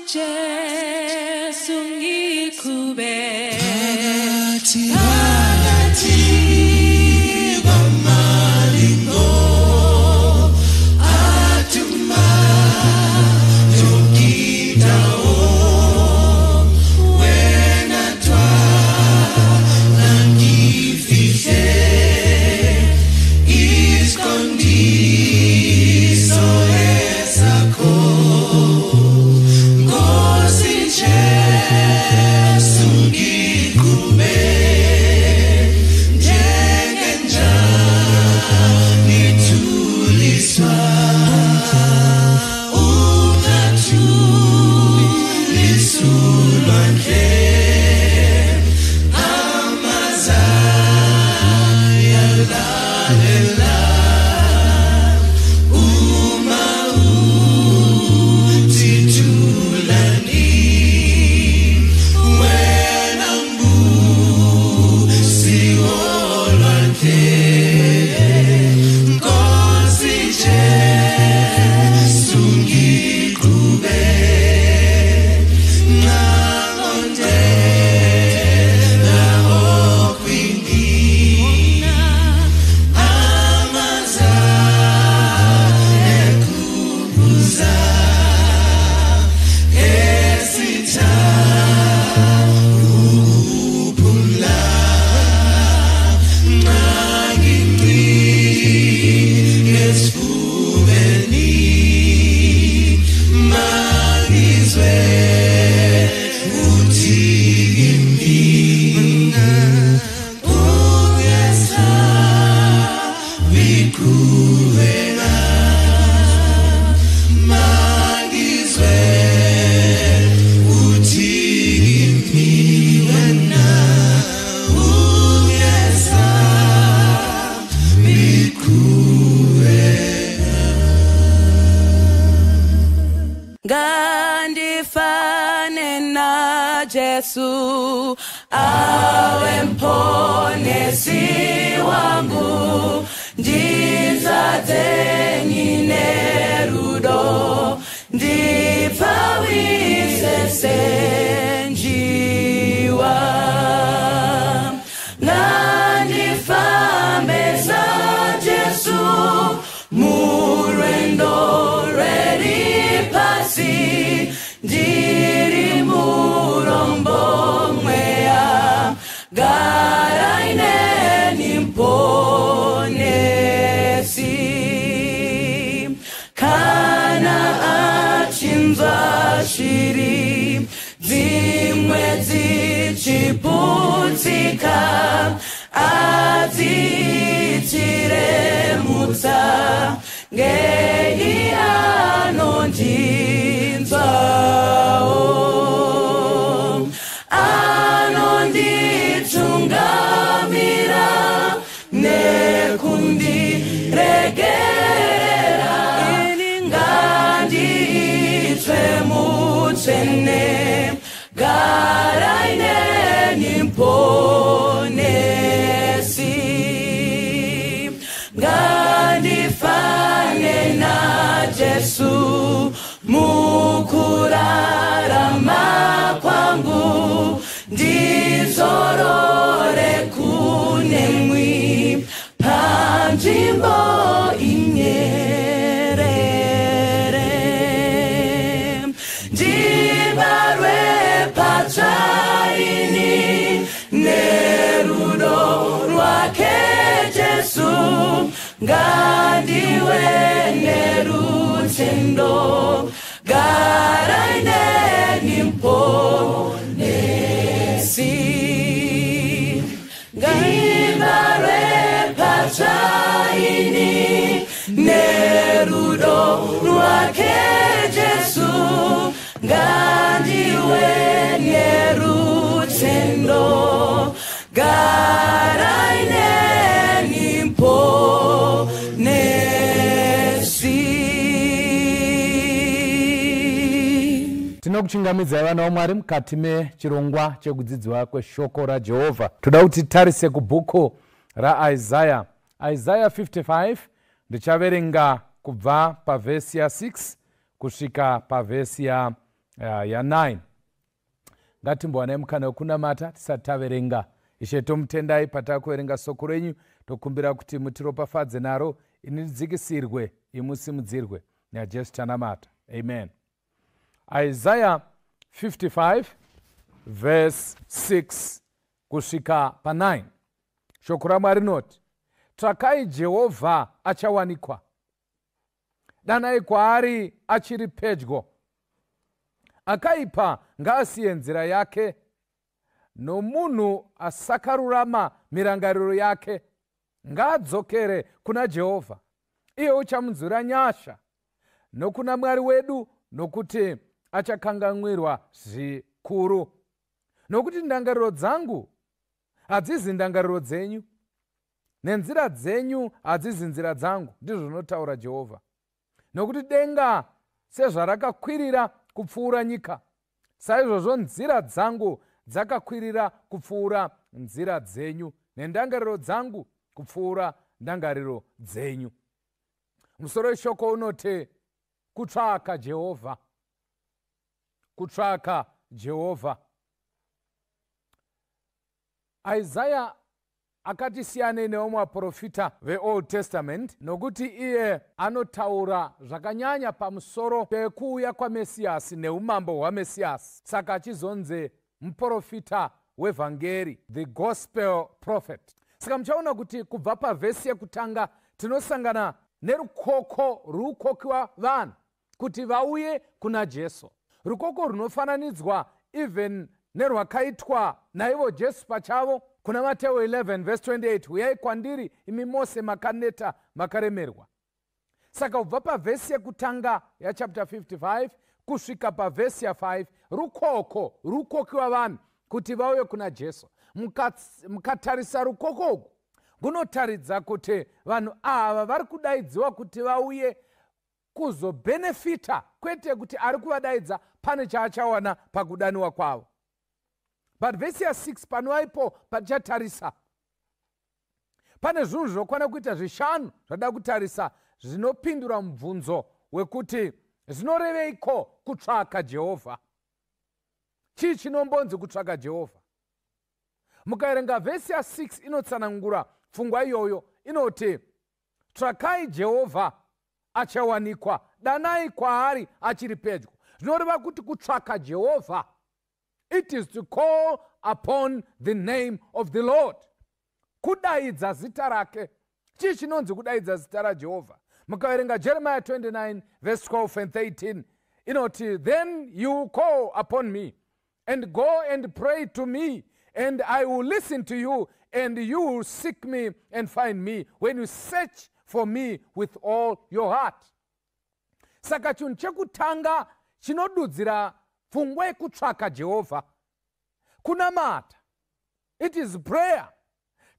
Jesu ngiqhube Phakathi kwamalingo athuma yonke indawo, wena thwala ngifihle isiqondiso esakho. Nkosi Jesu ngiqhube njengenjani thuliswa, ungathulisi ulwandle, amaza ayalalela uma uthi thulani, wena mbusi wolwandle. Nkosi Jesu ngiqhube ngangondela okwini, amaza ekubuza esitha ukuphumla, ngangincike esifubeni, mangizwe uthi kimi, ungesabi kuwena, mangizwe uthi kimi, wena ungesabi kuwena. Ngandifane na Jesu awe mponesi wangu, ndizadze nerudo ndipfawise senjiwa, ngandifambe sa Jesu murwendo rweri pasi, ndiri murombo mweya garai neni mponesi, kana achinzwa shiri dzimwe dzichiputsika, adziitire mutsa ngei anondinzwawo, anonditungamira nekundiregerera, ini ngandiitwe mutsvene, garai neni mponesi, ngandifane na Jesu mukurarama kwangu, ndizorore kunemwi panzvimbo inyerere, ndibarwe patsva ini nerudo rwake Jesu, ngandiwe nerutendo, garai neni mponesi, ngandibarwe patsva ini nerudo rwake Jesu, ngandiwe nerutendo, garai neni mponesi. Tinokuchingamidzai vana vaMwari mukati mechirongwa chekudzidzwa kweshoko raJehovha. Toda kuti titarise kubhuku raIsaya, Isaya 55, ndichaverenga kubva pavhesi ya6 kusvika pavhesi ya6. ya9. Ngatimbowanai mukana wekunamata tisati taverenga. Ishe, tomutendai patakuverenga soko renyu. Tokumbira kuti mutiropafadze naro, ini ridzikisirwe, imusimudzirwe. NaJesu tanamata, amen. Isaiah 55 verse 6 kusvika pa9, shoko raMwari rinoti, "Tsvakai Jehovha achawanikwa, danai kwaari achiri pedyo. Akaipa ngaasiye nzira yake, nomunhu asakarurama mirangariro yake. Ngaadzokere kuna Jehovha, iye uchamunzwira nyasha, nokuna Mwari wedu, nokuti achakanganwirwa zvikuru. Nokuti ndangariro dzangu hadzizi ndangariro dzenyu, nenzira dzenyu hadzizi nzira dzangu, ndizvo zvinotaura Jehovha. Nokuti denga sezvarakakwirira kupfuura nyika, saizvozvo nzira dzangu dzakakwirira kupfuura nzira dzenyu, nendangariro dzangu kupfuura ndangariro dzenyu." Musoro weshoko unoti kutsvaka Jehovha, kutsvaka Jehovha. Isaya akati siyanei nevamwe vaprofita veOld Testament, nokuti iye anotaura zvakanyanya pamusoro pekuuya kwaMesiyasi neumambo hwaMesiyasi. Saka achizonzi muprofita wevhangeri, the gospel prophet. Saka muchaona kuti kubva pavhesi yekutanga tinosangana nerukoko rukokiwa vanhu kuti vauye kuna Jesu, rukoko runofananidzwa even nerwakaitwa naivo Jesu pachavo kuna Mateo 11 vhesi 28, "Uyai kwandiri imi mose makaneta makaremerwa." Saka kubva pavhesi yekutanga yachapter 55 kusvika pavhesi ya5, rukoko rukokiwa vanhu kuti vauye kuna Jesu. Mukatarisa rukoko uku, kunotaridza kuti vanhu ava vari kudaidziwa kuti vauye kuzobhenefita, kwete kuti ari kuvadaidza pane chaachawana pakudaniwa kwavo. But vhesi ya6 panova ipo patichatarisa, pane zvinhu zvinokwana kuita zvishanu zvada kutarisa zvinopindura mubvunzo wekuti zvinoreveiko kutsvaka Jehovha. Chii chinombonzi kutsvaka Jehovha? Mukaverenga vhesi ya6, inotsanangura pfungwa iyoyo. Inoti, "Tsvakai Jehovha achawanikwa, danai kwaari achiri pedyo." Zvinoreva kuti kutsvaka Jehovha, it is to call upon the name of the Lord, kudaidza zita rake. Chii chinonzi kudaidza zita raJehovha? Mukaverenga Jeremiah 29 verse 12 and 13, inoti, "Then you call upon me and go and pray to me, and I will listen to you, and you will seek me and find me when you search for me with all your heart." Saka chinhu chekutanga chinodudzira pfungwa yekutsvaka Jehovha kunamata. It is prayer.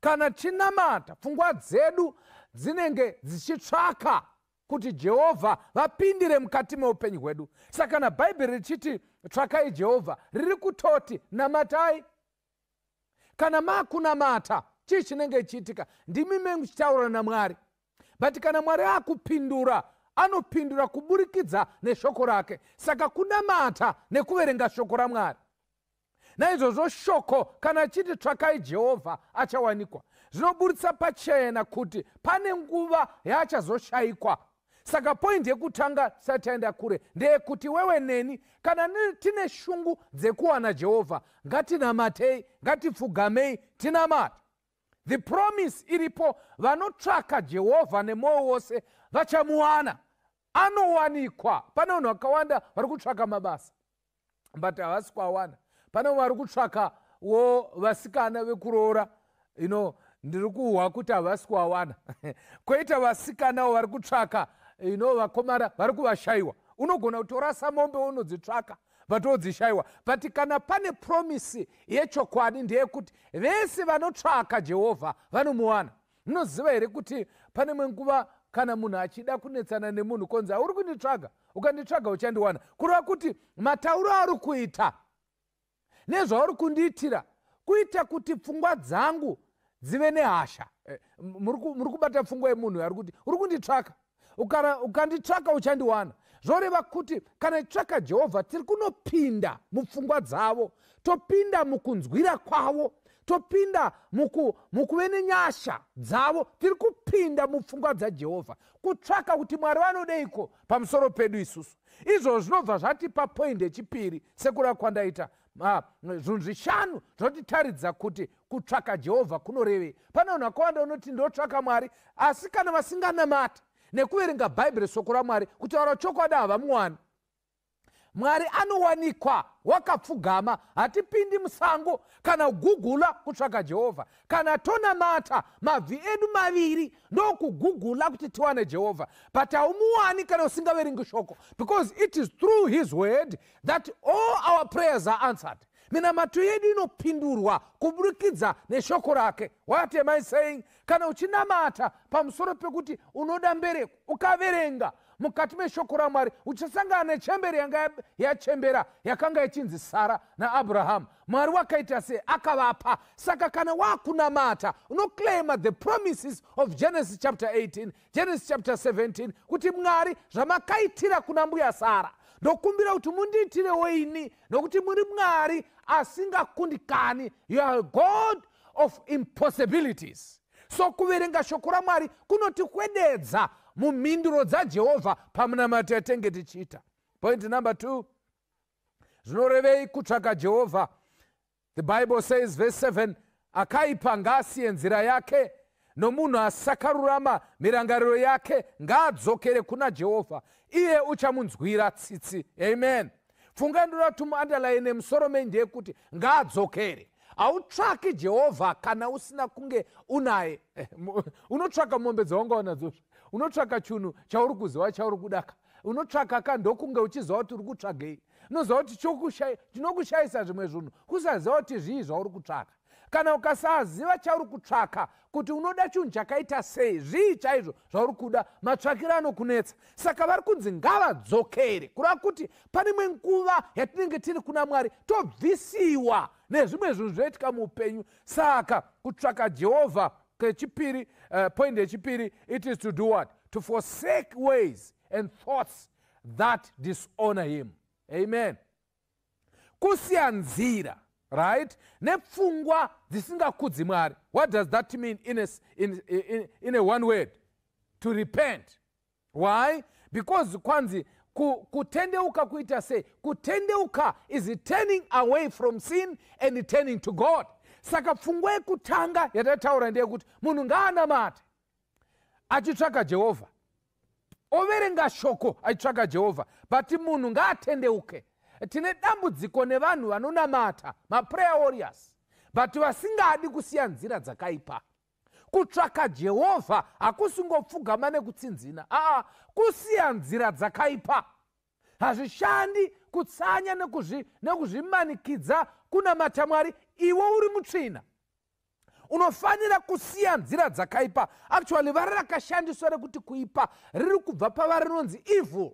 Kana tinamata, pfungwa dzedu dzinenge dzichitsvaka kuti Jehovha vapindire mukati meupenyu hwedu. Saka kana Bhaibheri richiti tsvakai Jehovha, riri kutoti namatai. Kana maakunamata, chii chinenge chiitika? Ndimi muchitaura naMwari. But kana Mwari akupindura, anopindura kuburikidza neshoko rake. Saka kunamata nekuverenga shoko raMwari. Naizvozvo shoko kana chiti tsvakai Jehovha achawanikwa, zvinoburitsa pachena kuti pane nguva yaachazoshayikwa. Saka point yekutanga tisati taenda kure ndeyekuti wewe neni, kana tine shungu dzekuwana Jehovha, ngatinamatei, ngatipfugamei tinamate. The promise iripo: vanotsvaka Jehovha nemwoyo wose vachamuwana, anowanikwa. Pane vanhu vakawanda vari kutsvaka mabasa, but havasi kuawana. Pane vari kutsvakawo vasikana vekuroora, ndiri kuhwa kuti havasi kuawana. Kwoita vasikanawo vari kutsvaka vakomana, vari kuvashayiwa. Unogona kutorasa mombe unodzitsvaka, but wodzishayiwa. But kana pane promise yechokwadi, ndeyekuti vese vanotsvaka Jehovha vanomuwana. Munoziva here kuti pane imwe nguva kana munhu achida kunetsana nemunhu, konzi, "Auri kunditsvaga? Ukanditsvaga uchandiwana." Kureva kuti matauro auri kuita nezvauri kundiitira kuita kuti pfungwa dzangu dzive nehasha. Muri kubata pfungwa yemunhu ari kuti uri kunditsvaka? Ukanditsvaka uchandiwana. Zvoreva kuti kana tichitsvaka Jehovha, tiri kunopinda mupfungwa dzavo, topinda mukunzwira kwavo, topinda mukuve nenyasha dzavo. Tiri kupinda mupfungwa dzaJehovha kutsvaka kuti Mwari vanodeiko pamusoro pedu isusu. Izvozvo zvinobva zvatipa point yechipiri. Sekura kwandaita, zvinhu zvishanu zvotitaridza kuti kutsvaka Jehovha kunorevei. Pane vanhu vakawanda unoti, "Ndotsvaka Mwari," asi kana vasinganamati nekuverenga Bhaibheri, shoko raMwari, kutaura chokwadi havamuwani. Mwari anowanikwa wakapfugama. Hatipindi musango kana kugugula kutsvaka Jehovha. Kana tonamata, mabvi edu maviri ndokugugula kuti tiwane Jehovha, but haumuwani kana usingaverengi shoko, because it is through his word that all our prayers are answered. Minamato yedu inopindurwa kuburikidza neshoko rake. What am I saying? Kana uchinamata pamusoro pekuti unoda mbereko, ukaverenga mukati meshoko raMwari, uchasangana nechembere yanga yachembera yakanga ichinzi Sara naAbrahamu. Mwari wakaita sei? Akavapa. Saka kana wakunamata, unoclaima the promises of Genesis chapter 18, Genesis chapter 17, kuti, "Mwari, zvamakaitira kuna mbuya Sara, ndokumbira kuti mundiitirewo ini, nokuti muri Mwari asingakundikani. You are God of impossibilities." So kuverenga shoko raMwari kunotikwededza mumhinduro dzaJehovha pamunamato yatenge tichiita. Point number 2, zvinorevei kutsvaka Jehovha? The Bible says, verse 7, "Akaipa ngaasiye nzira yake, nomunhu asakarurama mirangariro yake. Ngaadzokere kuna Jehovha, iye uchamunzwira tsitsi." Amen. Pfunga ndoda kuti muunderline musoro menyu ndeyekuti ngaadzokere. Hautsvaki Jehovha kana usina kunge unaye. Unotsvaka mombe dzawanga unadzo, unotsvaka chinhu chauri kuziva chauri kudaka. Unotsvaka ka ndokunge uchiziva kuti uri kutsvagei. Unoziva kuti chinokushayisa zvimwe zvinhu kusaziva kuti zvii zvauri kutsvaka. Kana ukasaziva chauri kutsvaka, kuti unoda chinhu chakaita sei, zvii chaizvo zvauri kuda, matsvakiro anokunetsa. Saka vari kunzi ngavadzokere, kureva kuti pane imwe nguva yatinenge tiri kuna Mwari, tobvisiwa nezvimwe zvinhu zvinoitika muupenyu. Saka kutsvaka Jehovha kechipiri, point yechipiri, it is to do what? To forsake ways and thoughts that dishonor him. Amen. Kusiya nzira, right, nepfungwa dzisingakudzi Mwari. What does that mean in a one word? To repent. Why? Because kwanzi kutendeuka kuita sei? Kutendeuka is turning away from sin and turning to God. Saka pfungwa yekutanga yatataura ndeyekuti munhu ngaanamate achitsvaka Jehovha, overenga shoko achitsvaka Jehovha, but munhu ngaatendeuke. Tine dambudziko nevanhu vanonamata, maprayer warriors, but vasingadi kusiya nzira dzakaipa. Kutsvaka Jehovha hakusingopfugama nekutsinzina. Aa, kusiya nzira dzakaipa. Hazvishandi kutsanya nekuzvimanikidza kunamata Mwari iwe uri mutsvina. Unofanira kusiya nzira dzakaipa. Actually, vara rakashandiswa rekuti kuipa riri kubva pavari rinonzi evil,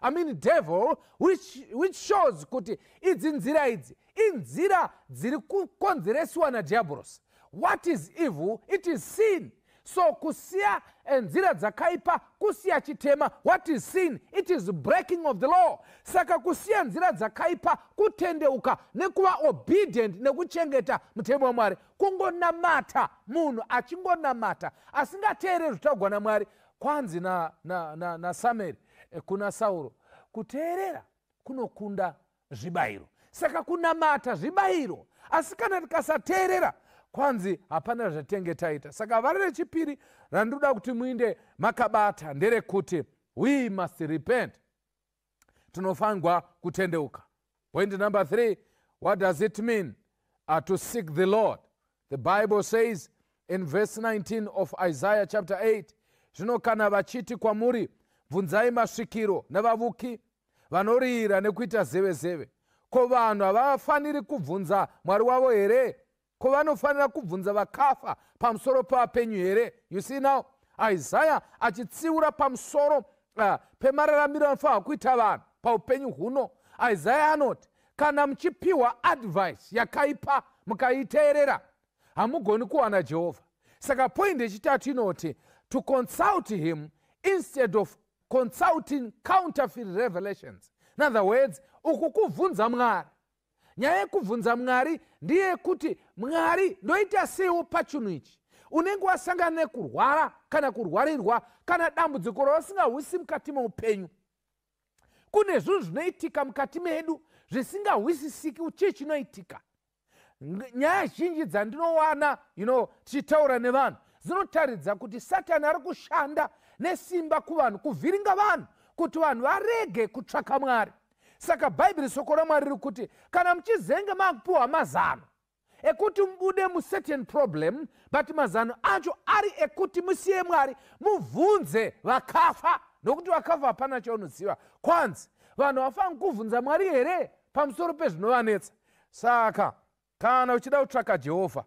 I mean devil, which shows kuti idzi nzira idzi inzira dziri kukonzeresiwa nadhiabhorosi. What is evil? It is sin. So kusiya nzira dzakaipa kusiya chitema. What is sin? It is breaking of the law. Saka kusiya nzira dzakaipa kutendeuka nekuva obedient nekuchengeta mutemo waMwari. Kungonamata, munhu achingonamata asingateereri zvitaurwa naMwari, kwanzi naSamueri kuna Sauro, "Kuteerera kunokunda zvibayiro." Saka kunamata zvibayiro, asi kana tikasateerera, kwanzi hapana zvatenge taita. Saka vari rechipiri randinoda kuti muinde makabata nderekuti we must repent, tinofanirwa kutendeuka. Point number 3, what does it mean to seek the Lord? The Bible says in verse 19 of Isaiah chapter 8, "Zvino kana vachiti kwamuri, 'Bvunzai masvikiro navavuki vanorira nekuita zevezeve,' ko vanhu havafaniri kubvunza Mwari wavo here? Ko vanofanira kubvunza vakafa pamusoro pavapenyu here?" You see now, Isaya achitsiura pamusoro pemararamiro anofanirwa kuita vanhu paupenyu huno. Isaya anoti kana muchipiwa advice yakaipa mukaiteerera, hamugoni kuwana Jehovha. Saka point yechitatu inoti to consult him instead of Consulting counterfeit revelations. In other words, uku kubvunza Mwari. Nyaya yekubvunza Mwari ndeyekuti, Mwari, ndoita seiwo pachinhu ichi? Unenge wasangana nekurwara kana kurwarirwa kana dambudziko rausingahwisi mukati meupenyu. Kune zvinhu zvinoitika mukati medu zvisingahwisisiki, chii chinoitika. Nyaya zhinji dzandinowana tichitaura nevanhu dzinotaridza kuti Satani ari kushanda nesimba kuvanhu, kuvhiringa vanhu kuti vanhu varege kutsvaka Mwari. Saka Bhaibheri, soko raMwari riri kuti kana muchizenge makupiwa mazano ekuti mubude mucertain problem, but mazano acho ari ekuti musiye Mwari, mubvunze vakafa, nokuti vakafa hapana chaunoziva. Kwanzi vanhu vafanira kubvunza Mwari here pamusoro pezvinovanetsa? Saka kana uchida kutsvaka Jehovha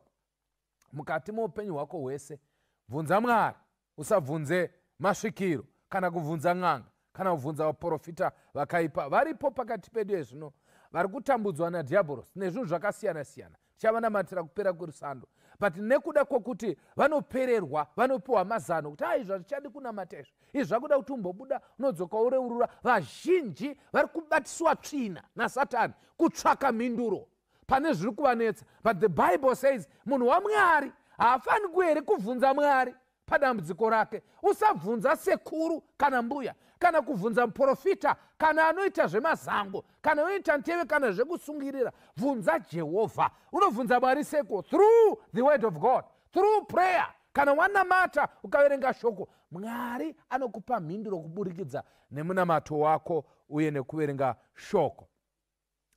mukati meupenyu hwako hwese, bvunza Mwari. Usabvunze masvikiro kana kubvunza n'anga kana kubvunza vaprofita vakaipa varipo pakati pedu ezvino, vari kutambudzwa nadhiabhorosi nezvinhu zvakasiyana-siyana. Tichavanamatira kupera kwerusando, but nekuda kwokuti vanopererwa, vanopiwa mazano kuti ai, zvazichadi kunamata izvi, izvi zvakuda kuti umbobuda, unodzoka ureurura. Vazhinji vari kubatiswa tsvina naSatani kutsvaka mhinduro pane zviri kuvanetsa. But the Bible says munhu waMwari haafaniri here kubvunza Mwari padambudziko rake? Usabvunza sekuru kana mbuya kana kubvunza muprofita kana anoita zvemazango kana anoita nteve kana zvekusungirira. Bvunza Jehovha. Unobvunza Mwari seko? Through the word of God, through prayer. Kana wanamata, ukaverenga shoko, Mwari anokupa mhinduro kuburikidza nemunamato wako uye nekuverenga shoko.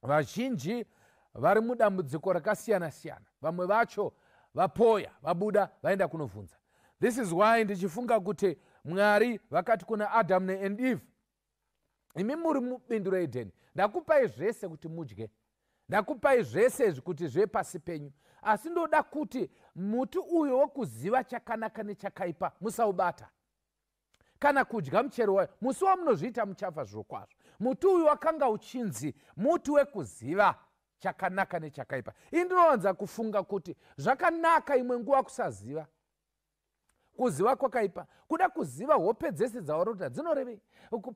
Vazhinji vari mudambudziko rakasiyana-siyana, vamwe vacho vapoya, vabuda, vaenda kunovhunza. This is why ndichifunga kuti Mwari vakati kuna Adamu neand Eve, "Imi muri mubindu reEdheni, ndakupai zvese kuti mudye, ndakupai zvese izvi kuti zvive pasi penyu, asi ndoda kuti muti uyo wekuziva chakanaka nechakaipa musaubata kana kudya muchero wayo. Musi wamunozviita muchafa zvirokwazvo." Muti uyu wakanga uchinzi muti wekuziva chakanaka nechakaipa. Ii, ndinowanza kufunga kuti zvakanaka imwe nguva kusaziva. Kuziva kwakaipa. Kuda kuziva hope dzese dzawarota dzinorevei,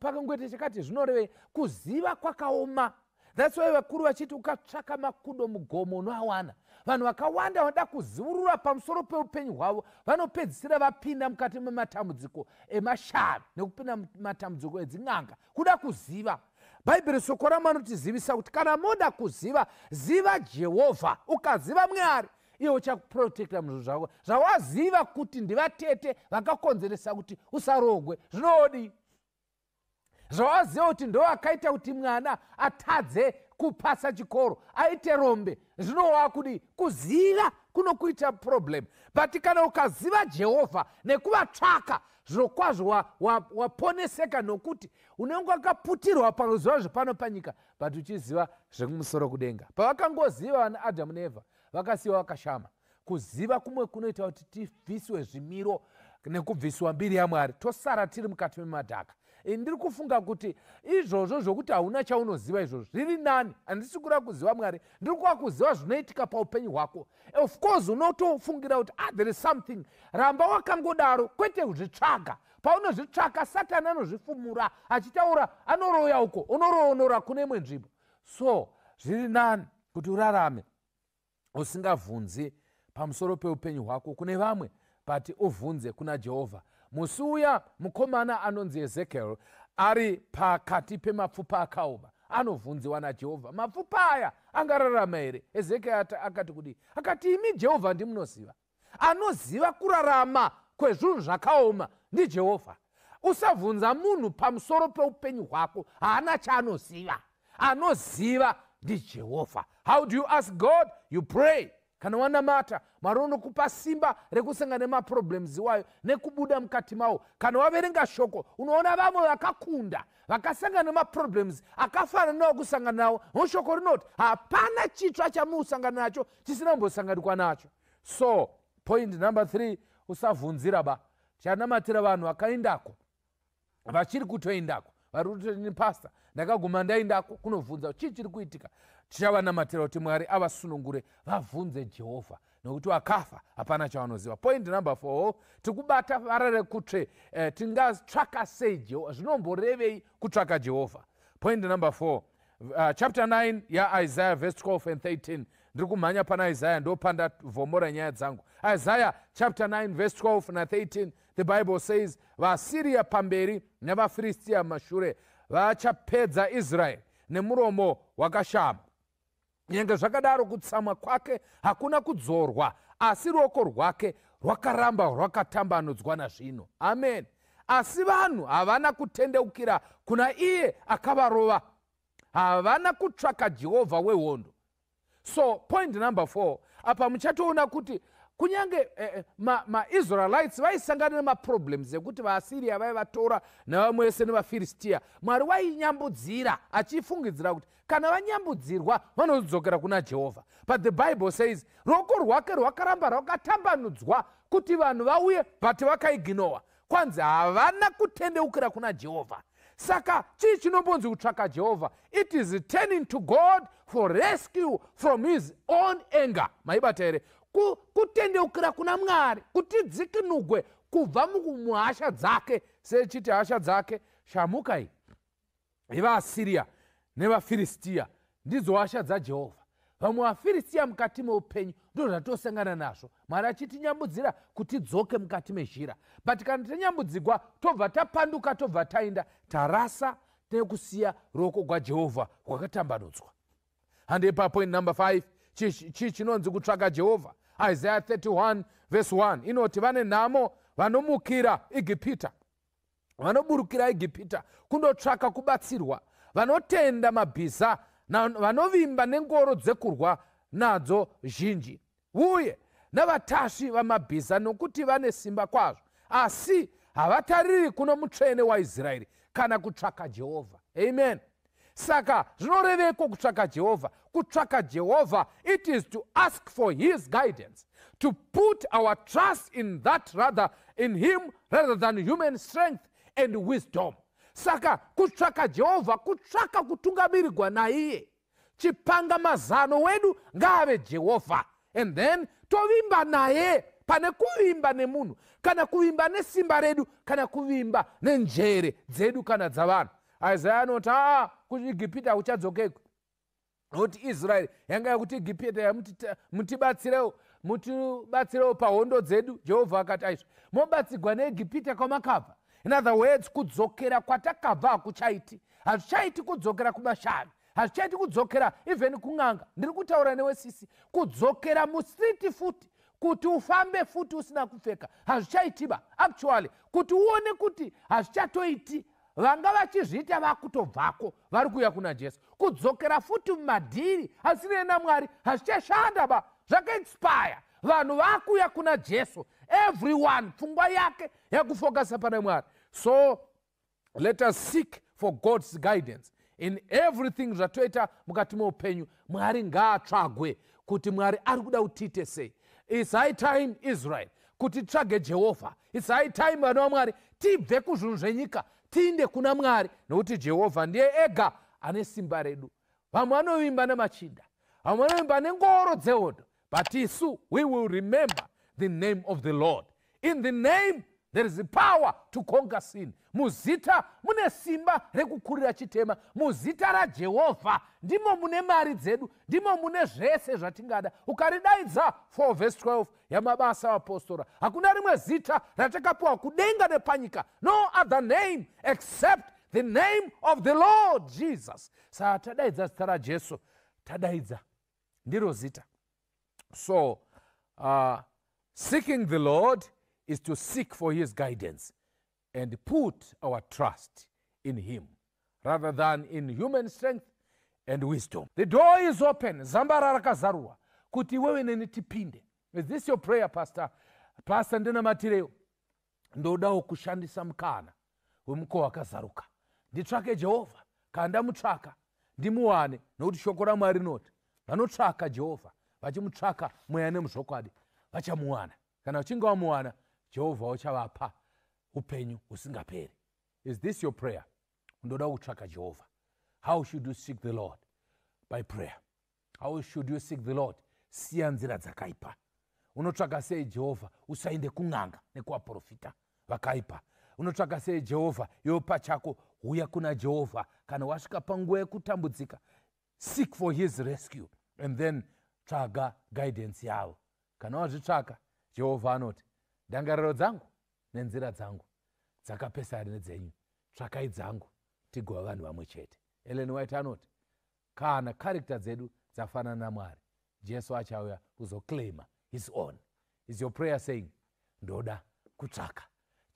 pakangoita chakati zvinorevei, kuziva kwakaoma. That's why vakuru vachiti ukatsvaka makudo mugomo unoawana. Vanhu vakawanda vanoda kuziurura pamusoro peupenyu hwavo vanopedzisira vapinda mukati mematambudziko emashavi nekupinda mumatambudziko edzin'anga, kuda kuziva. Bhaibheri, soko ramanotizivisa kuti kana moda kuziva, ziva Jehovha. Ukaziva Mwari, iye uchakuprotecta muzvinhu zvako. Zvawaziva kuti ndivatete vakakonzeresa kuti usarogwe, zvinodi? Zvawaziva kuti ndo akaita kuti mwana atadze kupasa chikoro, aite rombe, zvinova kudi? Kuziva kunokuita problem. But kana ukaziva Jehovha nekuvatsvaka, zvirokwazvo waponeseka, nokuti unenge wakaputirwa pazuva zvepano panyika, but uchiziva zvekumusoro kudenga. Pavakangoziva vana Adhamu neEvha, vakasiyiwa vakashama. Kuziva kumwe kunoita kuti tibviswe zvimiro nekubviswa mbiri yaMwari, tosara tiri mukati memadhaka. Ndiri kufunga kuti izvozvo zvokuti hauna chaunoziva, izvozvo zviri nani. Handisi kuda kuziva Mwari, ndiri kuva kuziva zvinoitika paupenyu hwako. Of course unotofungira kuti, ah, there is something. Ramba wakangodaro, kwete kuzvitsvaga. Paunozvitsvaka, Satani anozvifumura achitaura, anoroya uko, unoroonora kune imwe nzvimbo. So zviri nani kuti urarame usingabvunzi pamusoro peupenyu hwako kune vamwe, but uvhunze kuna Jehovha. Musi uya mukomana anonzi Ezekiel ari pakati pemapfupa akaoma, anovhunziwa naJehovha, "Mapfupa aya angararama here?" Ezekiel akati kudii? Akati, "Imi Jehovha ndimunoziva." Anoziva kurarama kwezvinhu zvakaoma ndiJehovha. Usabvunza munhu pamusoro peupenyu hwako, haana chaanoziva. Anoziva ndiJehovha. How do you ask God? You pray. Kana wanamata, Mwari unokupa simba rekusangana nemaproblems iwayo nekubuda mukati mawo. Kana waverenga shoko, unoona vamwe vakakunda, vakasangana nemaproblems akafanana newakusangana nawo. Noshoko rinoti hapana chitsva chamuusangana nacho chisina kumbosanganikwa nacho. So point number 3, usavhunzira ba. Tichanamatira vanhu vakaendako, vachiri kutoendako, vari kutoti, "Pastor, ndakaguma ndaendako kunovhunza chii chiri kuitika." Tichavanamatira kuti Mwari avasunungure, vabvunze Jehovha. Nokuti vakafa hapana chavanoziva. Point number 4, tikubata vara rekutsve. Tingatsvaka sei Jehovha? Zvinomborevei kutsvaka Jehovha? Point number 4, chapter 9 yaIsaiah, verse 12 and 13. Ndiri kumhanya pana Isaiah, ndopandavhomora nyaya dzangu. Isaiah chapter 9 verse 12 na13, the Bible says, "VaAsiriya pamberi nevaFiristiya mashure vachapedza Israeri nemuromo wakashama. Nyange zvakadaro kutsamwa kwake hakuna kudzorwa, asi ruoko rwake rwakaramba rwakatambanudzwa nazvino." Amen. "Asi vanhu havana kutendeukira kuna iye akavarova, havana kutsvaka Jehovha wehondo." So point number 4, apa muchatoona kuti kunyange maIsraelites vaisangana nemaproblems ekuti vaAsiriya vaivatora nevamwe vese nevaFiristiya, Mwari wainyambudzira achifungidzira kuti kana vanyambudzirwa vanozodzokera kuna Jehovha. But the Bible says ruoko rwake rwakaramba rwakatambanudzwa kuti vanhu vauye, but vakaignora. Kwanzi havana kutendeukira kuna Jehovha. Saka chii chinombonzi kutsvaka Jehovha? It is turning to God for rescue from his own anger. Maibata here? Kutendeukira kuna Mwari kuti dzikinugwe kubva muhasha dzake. Sechiti hasha dzake shamuka iyi yevaAsiriya nevaFiristiya, ndidzo hasha dzaJehovha. Vamwe vaFiristiya mukati meupenyu ndo zvatosangana nazvo, Mwari achitinyambudzira kuti tidzoke mukati mezhira. But kana tanyambudzigwa, tobva tapanduka, tobva taenda, tarasa nekusiya ruoko gwaJehovha rwakatambanudzwa. Handei papoint number 5. Chii chinonzi kutsvaka Jehovha? Isaiah 31 verse 1 inoti, "Vane nhamo vanomukira Igipita, vanoburukira Egipita kundotsvaka kubatsirwa, vanotenda mabhiza, vanovimba nengoro dzekurwa nadzo zhinji, uye navatasvi vamabhiza, nokuti vane simba kwazvo, asi havatariri kuno Mutsvene waIsraeri kana kutsvaka Jehovha." Amen. Saka zvinoreveko kutsvaka Jehovha? Kutsvaka Jehovha, it is to ask for his guidance, to put our trust in that rather in him rather than human strength and wisdom. Saka kutsvaka Jehovha kutsvaka kutungamirirwa naiye. Chipanga mazano wedu ngaave Jehovha, and then tovimba naye pane kuvimba nemunhu, kana kuvimba nesimba redu, kana kuvimba nenjere dzedu kana dzavanhu. Isaya anoti, aa, kuIgipita hakuchadzokekwi, nokuti Israeri yanga yakuti Egipita, "Mutibatsirewo, mutibatsirewo pahondo dzedu." Jehovha akati, "Aizvo mobatsigwa neEgipita kwamakabva?" In other words, kudzokera kwatakabva hakuchaiti. Hazvichaiti kudzokera kumashavi, hazvichaiti kudzokera even kun'anga. Ndiri kutaura newe sisi, kudzokera mustreet futi kuti ufambe futi usina kupfeka hazvichaitiba. Actually, kuti uone kuti hazvichatoiti, vanga vachizviita vakutobvako, vari kuuya kuna Jesu. Kudzokera futi mumadhiri asinei naMwari hazvichashanda ba, zvakaexpire. Vanhu vakuuya kuna Jesu. Everyone pfungwa yake yakufokasa pana Mwari. So let us seek for God's guidance in everything zvatoita mukati meupenyu. Mwari ngaatsvagwe kuti Mwari ari kuda kuti tiite sei. It's high time, Israel, kuti titsvage Jehovha. It's high time, vana vaMwari, tibve kuzvinhu zvenyika, tiinde kuna Mwari, nokuti Jehovha ndiye ega ane simba redu. Vamwe vanovimba nemachinda, vamwe vanovimba nengoro dzehondo, but isu we will remember the name of the Lord. In the name there is power to conquer sin. Muzita mune simba rekukurira chitema. Muzita raJehovha ndimo mune mari dzedu, ndimo mune zvese zvatingada. Ukaridaidza, 4 verse 12 yaMabasa Apostora, hakuna rimwe zita ratakapiwa kudenga nepanyika, no other name except the name of the Lord Jesus. Saka tadaidza zita raJesu, tadaidza ndiro zita. So seeking the Lord is to seek for his guidance and put our trust in him rather than in human strength and wisdom. The door is open. Zambara rakazarurwa kuti iwewe neni tipinde. Is this your prayer, pastor? Pastor, ndinamatirewo, ndodawo kushandisa mukana wemukova wakazaruka, nditsvake Jehovha. Kana ndamutsvaka, ndimuwane, nokuti shoko raMwari rinoti vanotsvaka Jehovha vachimutsvaka mweya nemuzvokwadi vachamuwana. Kana uchinge wamuwana, Jehovha uchavapa upenyu husingaperi. Is this your prayer? Ndoda kutsvaka Jehovha. How should you seek the Lord? By prayer. How should you seek the Lord? Siya nzira dzakaipa. Unotsvaga sei Jehovha? Usaende kun'anga nekuvaprofita vakaipa. Unotsvaga sei Jehovha? Iwe pachako huya kuna Jehovha. Kana wasvika panguva yekutambudzika, seek for his rescue and then tsvaga guidance yavo. Kana wazvitsvaka, Jehovha anoti, ndangariro dzangu nenzira dzangu dzakapesana nedzenyu, tsvakai dzangu tigova vanhu vamwe chete. Ellen White anoti kana character dzedu dzafanana naMwari, Jesu achauya kuzoclaima his own. Is your prayer saying, ndoda kutsvaka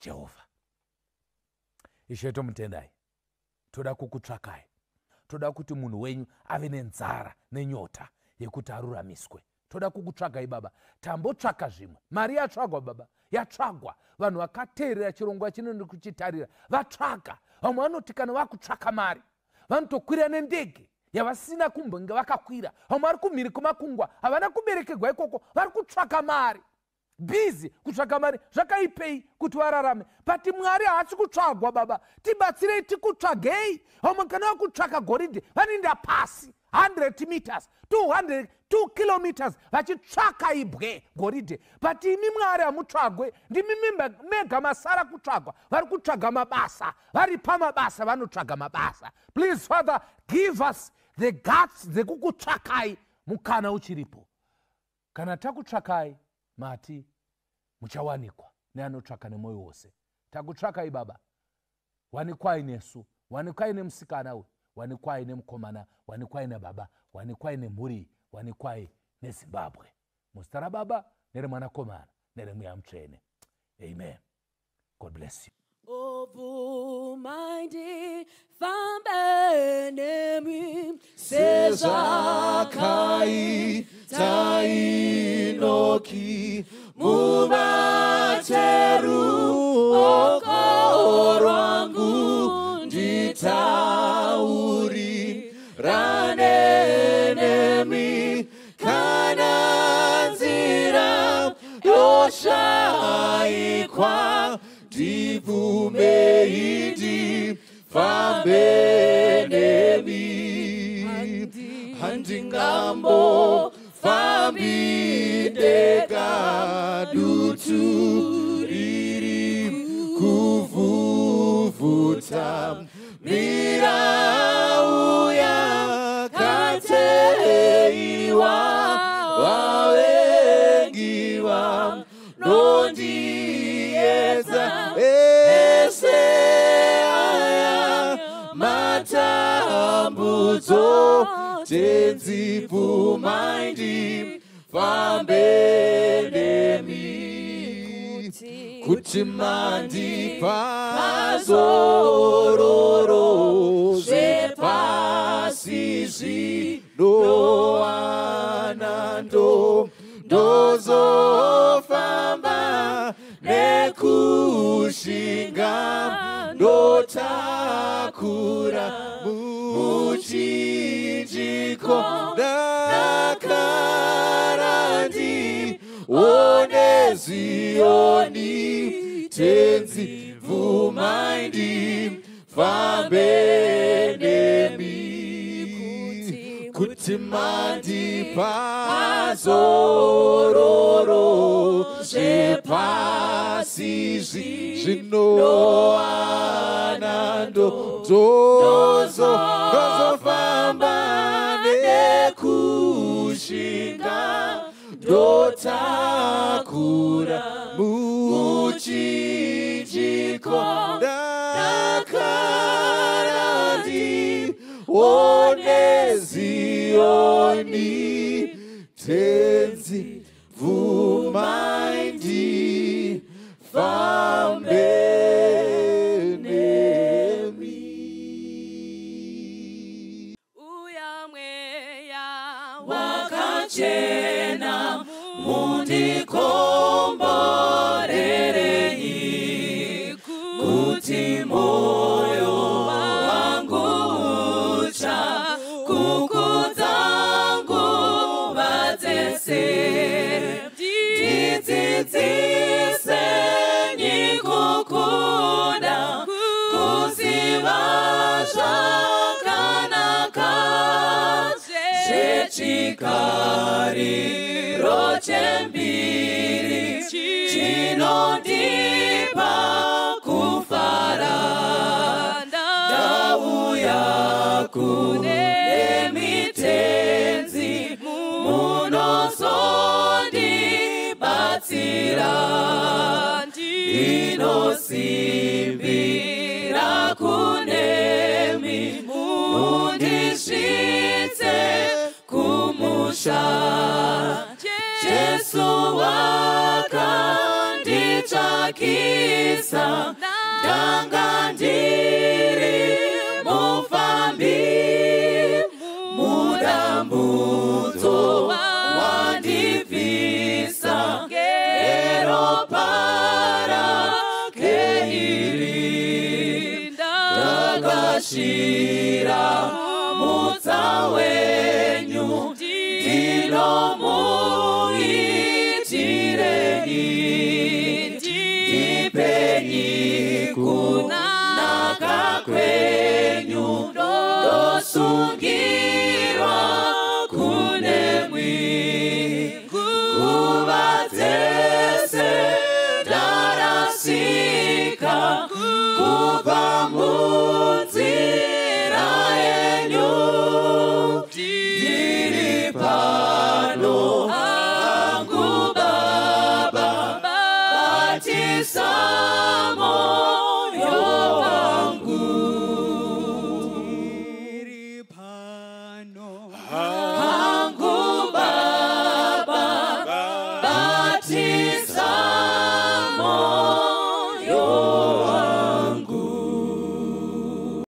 Jehovha? Ishe, tomutendai. Toda kukutsvakai. Toda kuti munhu wenyu ave nenzara nenyota yekuti aruramiswe. Toda kukutsvagai, Baba. Tambotsvaka zvimwe, mari yatsvagwa, Baba, yatsvagwa. Vanhu vakateerera chirongwa chino nekuchitarira vatsvaga. Vamwe vanoti kana vakutsvaka mari vanotokwira nendege yavasina kumbenge vakakwira. Vamwe vari kumhiri kwemakungwa, havana kuberekegwa ikoko, vari kutsvaka mari, busy kutsvaka mari. Zvakaipei kuti vararame? But Mwari haasi kutsvagwa. Baba, tibatsirei tikutsvagei. Vamwe kana vakutsvaka goridhe vanoenda pasi 100 meters, 200, 2 kilometers vachitsvaka ibwe goridhe. But imi Mwari hamutsvagwe, ndimi mega masara kutsvagwa. Vari kutsvaga mabasa, vari pamabasa vanotsvaga mabasa. Please, Father, give us the guts dzekukutsvakai mukana uchiripo. Kana takutsvakai, mati muchawanikwa neanotsvaka nemwoyo wose. Takutsvakai, Baba, wanikwai nesu, wanikwai nemusikana uyu, wanikwai nemukomana, wanikwai nababa, wanikwai nemhuri, wanikwai neZimbabwe. Muzita raBaba nereMwanakomana nereMweya Mutsvene, amen. God bless you. Bvumai ndifambe nemi sezvakaita Enoki mubate ruoko rwangu nditaurirane nemi kana nzira yoshaikwa ndibvumei ndifambe nemi. Handingambofambi ndega, dutu riri kuvhuvhuta, mirau yakateiwa, vavengi vanondiedza, ese aya matambudzo. Tenzi, bvumai ndifambe nemi kuti mandipa zororo zvepasi zvinowana ndo ndozofamba nekushinga ndotakura muchinjiko ndakara ndione Ziyoni. Tenzi, bvumai ndifambe nemi kuti mandipa zororo zvepasi zvinowana ndozofamba nekushinga ndotakura muchinjiko ndakara ndione Ziyoni. Tenzi, bvumai ndifambe nemi. Uya Mweya Wakachena, mundikomborerei kuti moyo wangu ucha kukudza nguva dzese. Ndidzidzise nyikukuda kuziva zvakanaka zvechikariro chembiri. Ndinosimbira kunemi, mundisvitse kumusha. Jesu wakanditsvakisa, ndanga ndiri mufambi, mudambudzo wandibvisa ngeropa rake iri. Ndakashira mutsa wenyu, ndinomuitirei? Ndipenyi kunaka kwenyu, ndosungirwa kunemwi. Nguva dzese ndarasika kubva.